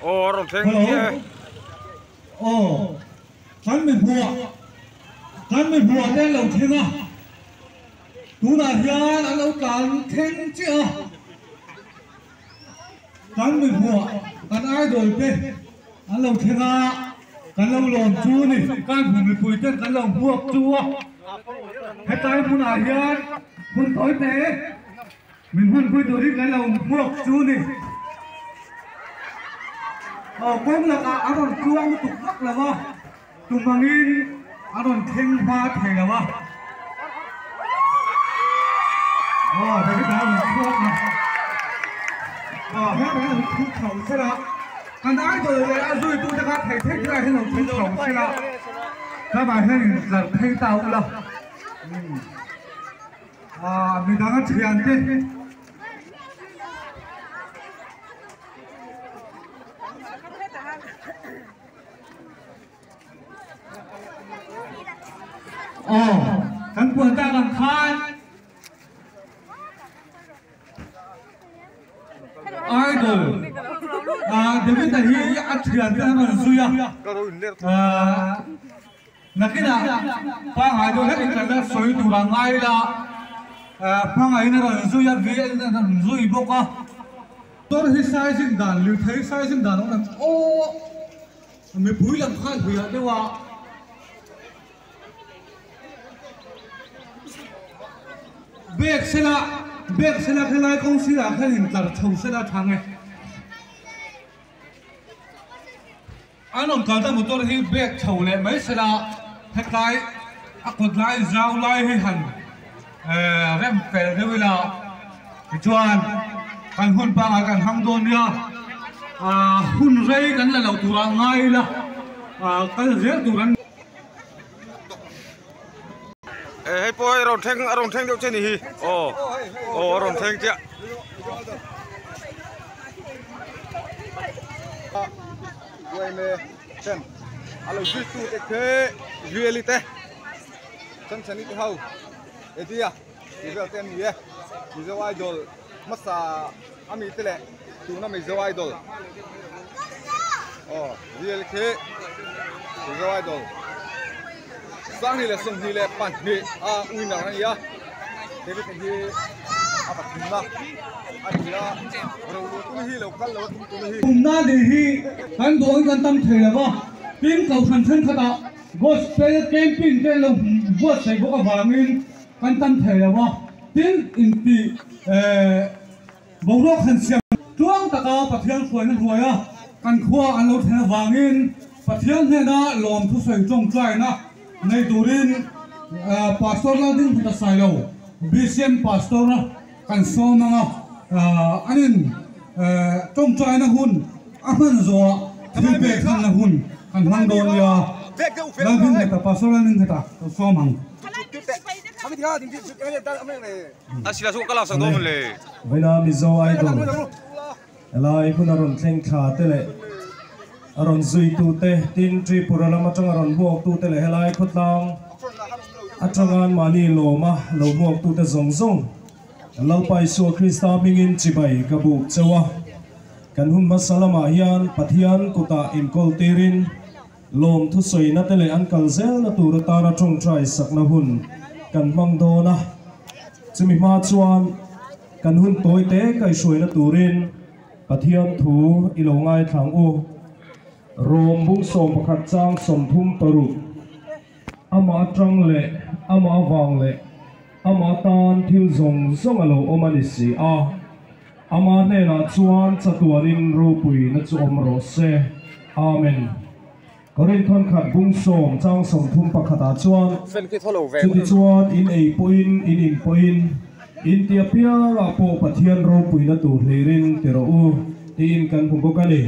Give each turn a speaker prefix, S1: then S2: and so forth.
S1: Aw a rawn thleng chiah e.
S2: Aw kan mi hmuah kan mi hmuah te an lo thleng a, tunah hian an lo tlan thleng chiah a, kan mi hmuah kan idol te an lo thleng a, kan lo lawm chu a ni, kan hmu mipui ten kan lo hmuak chu a, hetlai hmunah hian hun tawi te. Min hmanpui turin kan lo hmuak chu ni. Aw kawng lakah a rawn tluang lutuk vak lo va, tum angin a rawn thleng hma thei lo a. Aw David a rawn chhuak a, aw helai hian lo thu chho sela, kan idol leh a zuitute kha thei thei tilai hian lo thu chho sela, tlangah hian intlar phei ta ula. Ah midang a thian te. Aw kan puan tak ang khan Idol ah David-a hi a thian te an rawn zui a ah. Nakinah pangngai deuh hlek in kan la sawi tur a ngai la, hmangaihin a rawn zui a, vi a rawn zui bawk a. Motor hi sizing dan, lirthei sizing dan a awm em? Aw, mipui lam khan hliah deuh a. Bag sela, bag sela khelai kawng sirah khan intlar chho sela tha nge. An rawn kalna motor hi brake chho leh mai sela hetlai a kawt lai zau lai hi han rem fel deuh ila tichuan kan hun pangngai kan hmang dawn nia hun rei kan la lo turah ngai ila kal zel tur an
S1: Eh hei pawh hei a rawn thleng a rawn thleng deuh che ni hi aw aw a rawn thleng chiah.
S3: Uaime chen a lo zui tu te khi really te chen chhani te ho Eddie-a tih vel te an ni e Mizo Idol hmasa ami te leh tuna Mizo Idol aw real khi Mizo Idol 20 leh 22 a winner a ni a David a hi a pathumna a ni a rolu tum hi lo kal lo a tum tum hi.
S2: Tumna ni hi kan duh angin kan tam thei lo va, tin kohhran thenkhatah gospel camping te an lo buatsaih bawk avangin kan tam thei lo va, tin intih boruak han siam tluang taka Pathian hruaina hnuaia kan khua an lo thlen avangin Pathian hnena lawm thusawi tawngtaina nei turin Pastor Laldinghmita Sailo, BCM Pastor kan sawm ang a, an in tawngtaina hun a hman zawhah thil pek hmanna hun kan hmang dawn nia. Laldinghmita, Pastor Laldinghmita ka sawm ang.
S4: Vawiina Mizo Idol helai hmun a rawn thleng thla te leh a rawn zui tu te tin Tripura lam atanga rawn hmuak tu te leh helai khawtlang atanga an mahni lawma lo hmuak tu te zawng zawng Lalpa Isua Krista hmingin chibai ka buk cheu a. Kan hun hmasa lamah hian Pathian kutah inkawl tirin Lawm thusawina te leh an kal zelna tur atana tawngtai sakna hun kan hmang dawn a, chumi hma chuan kan hun tawi te kaihhruaina turin Pathian thu i lo ngaithlang u. Rawm bung 11 chang 36, Amah atang leh amah avang leh amah atan thil zawng zawng a lo awm a ni si a, Ama hnenah chuan chatuanin ropuina chu awm rawh se. Amen. Korinthon khat bung sawm chang 31 ah chuan, Chutichuan in ei pawhin in in pawhin, in ti apiangah pawh Pathian ropuina tur hlirin ti rawh u, tiin kan hmu bawk a ni.